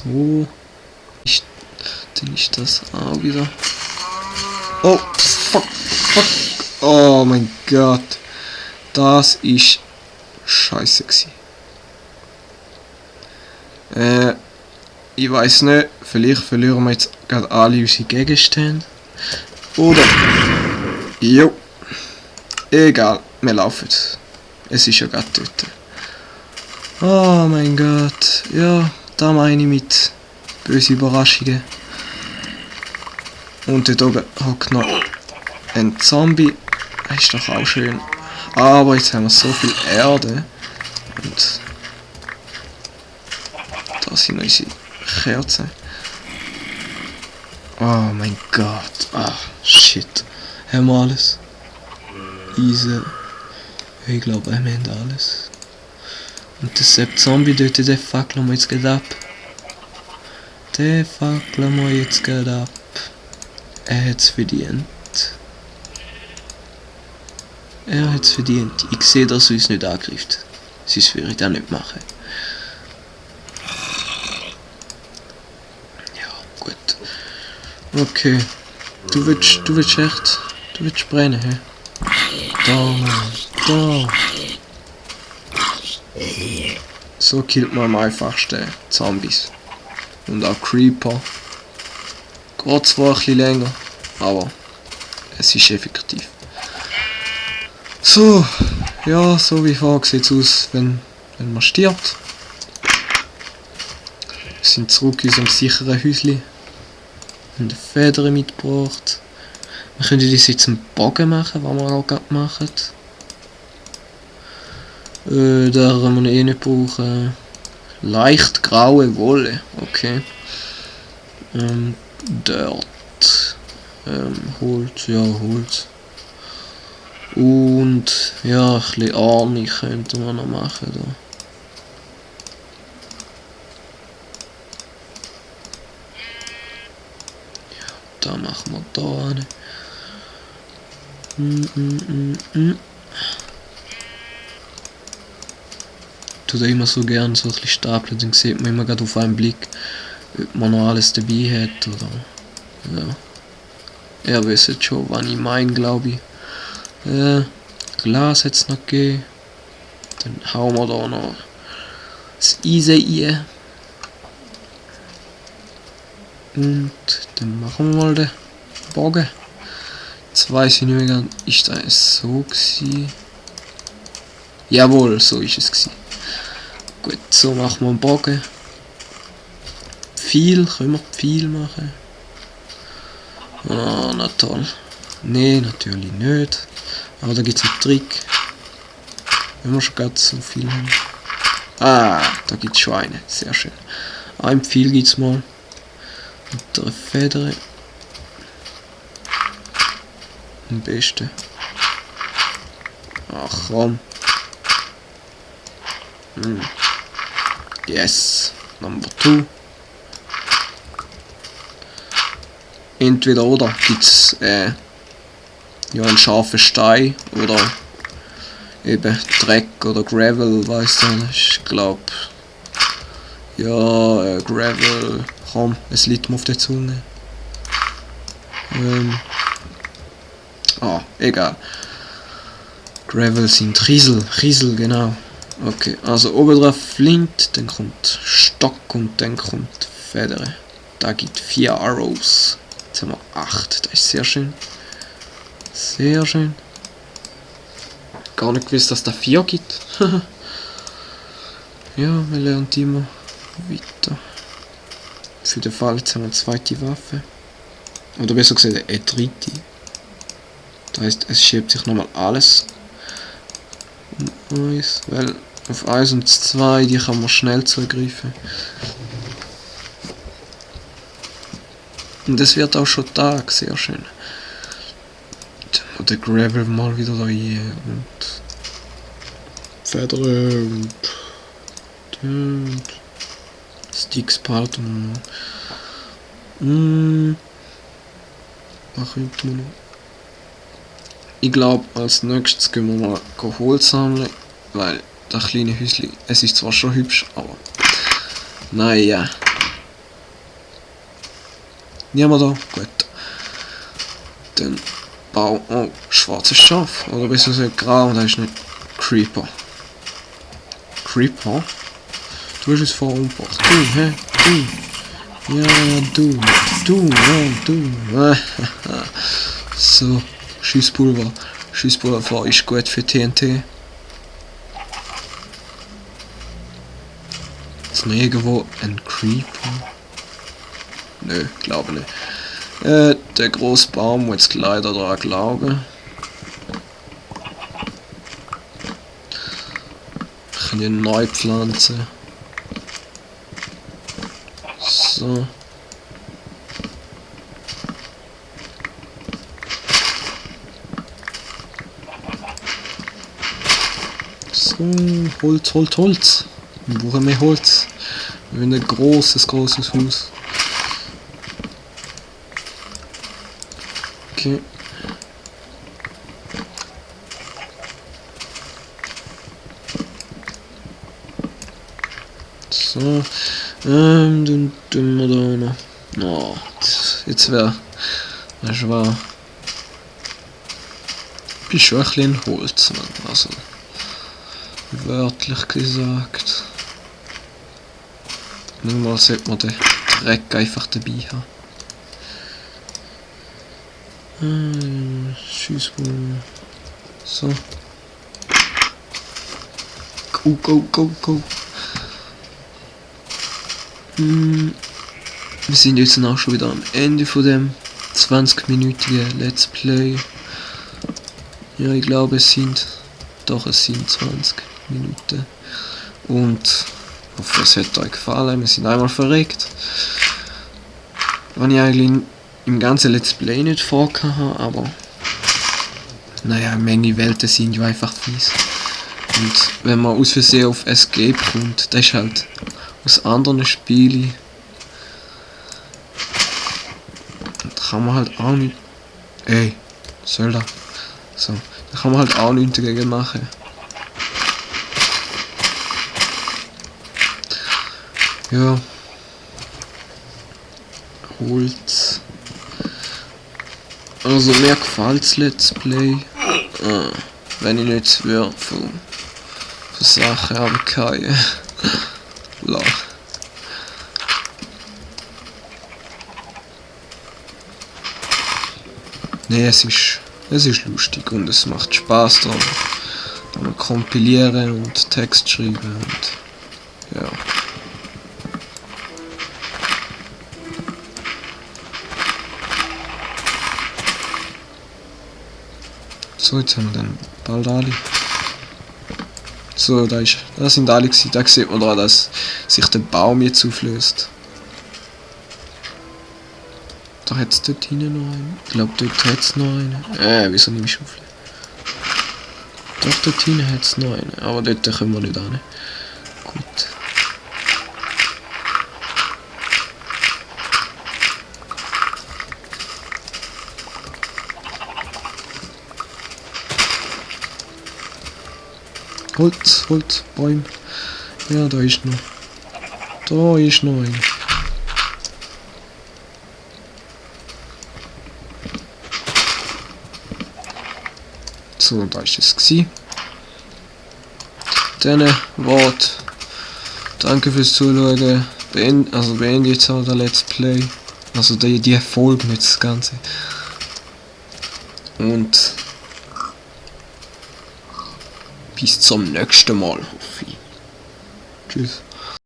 So. Dann ist das auch wieder. Oh, fuck. Oh mein Gott. Das ist scheiße gewesen. Ich weiß nicht, vielleicht verlieren wir jetzt gerade alle unsere Gegenstände. Oder. Jo. Egal, wir laufen. Es ist ja gerade dort. Oh mein Gott. Ja, da meine ich mit böse Überraschungen. Und dort oben hockt noch ein Zombie. Das ist doch auch schön. Aber jetzt haben wir so viel Erde. Und da sind unsere Kerzen. Oh mein Gott. Ah, shit. Haben wir alles? Easy. Ich glaube, wir haben alles. Und der Sepp Zombie dort, den fackeln wir jetzt gerade ab. Den fackeln wir jetzt gerade ab. Er hat's verdient. Er hat's verdient. Ich sehe, dass er uns nicht angreift. Sonst würde ich das nicht machen. Ja, gut. Okay. Du willst echt. Du willst brennen, hä? Da, Mann. Da. So killt man am einfachsten Zombies. Und auch Creeper. Geht zwar ein bisschen länger, aber es ist effektiv. So, ja, so wie vorher sieht es aus, wenn man stirbt. Wir sind zurück in unserem sicheren Häuschen. Wir haben Federn mitgebracht. Wir können das jetzt einen Bogen machen, was wir auch gerade machen. Da haben wir eh nicht brauchen. Leicht graue Wolle, okay. Dirt. Holz, ja, Holz. Und ja, ein bisschen Arme könnte man noch machen da. Ja, da machen wir da eine. Tut immer so gern so ein bisschen stapeln, dann sieht man immer gerade auf einen Blick, ob man noch alles dabei hat oder ja. Ihr wisst schon, was ich meine, glaube ich. Glas hat es noch gegeben. Dann hauen wir da noch das Eisen rein. Und dann machen wir mal den Bogen. Jetzt weiss ich nicht mehr ganz, ist das so gewesen? Jawohl, so ist es gewesen. Gut, so machen wir einen Bogen. Können wir viel machen? Ah, na toll. Nee, natürlich nicht. Aber da gibt es einen Trick. Wenn wir schon gerade so viel haben. Ah, da gibt es schon eine. Sehr schön. Ein Pfeil gibt es mal. Und eine Feder. Am besten. Ach komm. Yes. Number 2. Entweder oder gibt es ja, einen scharfen Stein oder eben Dreck oder Gravel, weiss du, ich glaube ja, Gravel, komm, es liegt mir auf der Zunge. Egal. Gravel sind Riesel, genau. Okay, also oben drauf Flint, dann kommt Stock und dann kommt Federn. Da gibt 4 Arrows. Jetzt haben wir 8, das ist sehr schön. Sehr schön. Gar nicht gewusst, dass da 4 gibt. Ja, man lernt immer weiter. Für den Fall, jetzt haben wir eine zweite Waffe. Oder besser gesagt, eine dritte. Das heisst, es schiebt sich nochmal alles. Weil auf 1 und 2, die kann man schnell zugreifen. Und es wird auch schon Tag, sehr schön. Der Gravel mal wieder da rein und Federn und Sticks behalten wir. Was könnte man noch? Ich glaube, als nächstes gehen wir mal Holz sammeln, weil das kleine Häuschen, es ist zwar schon hübsch, aber naja, Niemand da? Gut. Dann Bau. Oh, schwarzes Schaf. Oder besser gesagt grau, und das ist nicht Creeper. Creeper? Du hast es vorher umgebracht. Du, hä? Du. Ja, du. Du, ja, du. So, Schießpulver. Schießpulver ist gut für TNT. Ist noch irgendwo ein Creeper? Nö, glaube nicht. Der große Baum muss leider dran glauben. Ich kann ihn neu pflanzen. So. So, Holz. Wir brauchen mehr Holz. Wir haben ein großes Haus. Okay. So. Dann tun wir da noch. Oh, jetzt wäre. Das war. Bin schon ein bisschen Holzmann, also. Wörtlich gesagt. Manchmal sollte man den Dreck einfach dabei haben. Schießball. So. Go. Wir sind jetzt auch schon wieder am Ende von dem 20-minütigen Let's Play. Ja, ich glaube es sind 20 Minuten. Und ich hoffe, es hat euch gefallen. Wir sind einmal verreckt. Was ich eigentlich im ganzen Let's Play nicht vorgehabt habe, aber naja, manche Welten sind ja einfach fies. Und wenn man aus Versehen auf Escape kommt, das ist halt aus anderen Spielen. Da kann man halt auch nicht. Ey, soll da? So, da kann man halt auch nichts dagegen machen. Ja. Holz. Also mir gefällt's Let's Play. Wenn ich nicht würde von Sachen abgehen. Lach. Nee, es ist lustig und es macht Spaß da kompilieren und Text schreiben und ja. So, jetzt haben wir dann bald alle. So, das sind alle gewesen. Da sieht man da, dass sich der Baum jetzt auflöst. Da hat es dort hinten noch einen. Ich glaube, dort hat es noch einen. Wieso nehme ich auf? Doch, dort hinten hat es noch einen. Aber dort können wir nicht hin. Gut. Holz, Bäume. Ja, da ist noch. Da ist noch ein. So, da ist es gewesen. Dann Wort. Danke fürs Zuschauen. Beende jetzt auch der Let's Play. Also die Folge, nicht das Ganze. Und bis zum nächsten Mal, hoffe ich. Tschüss.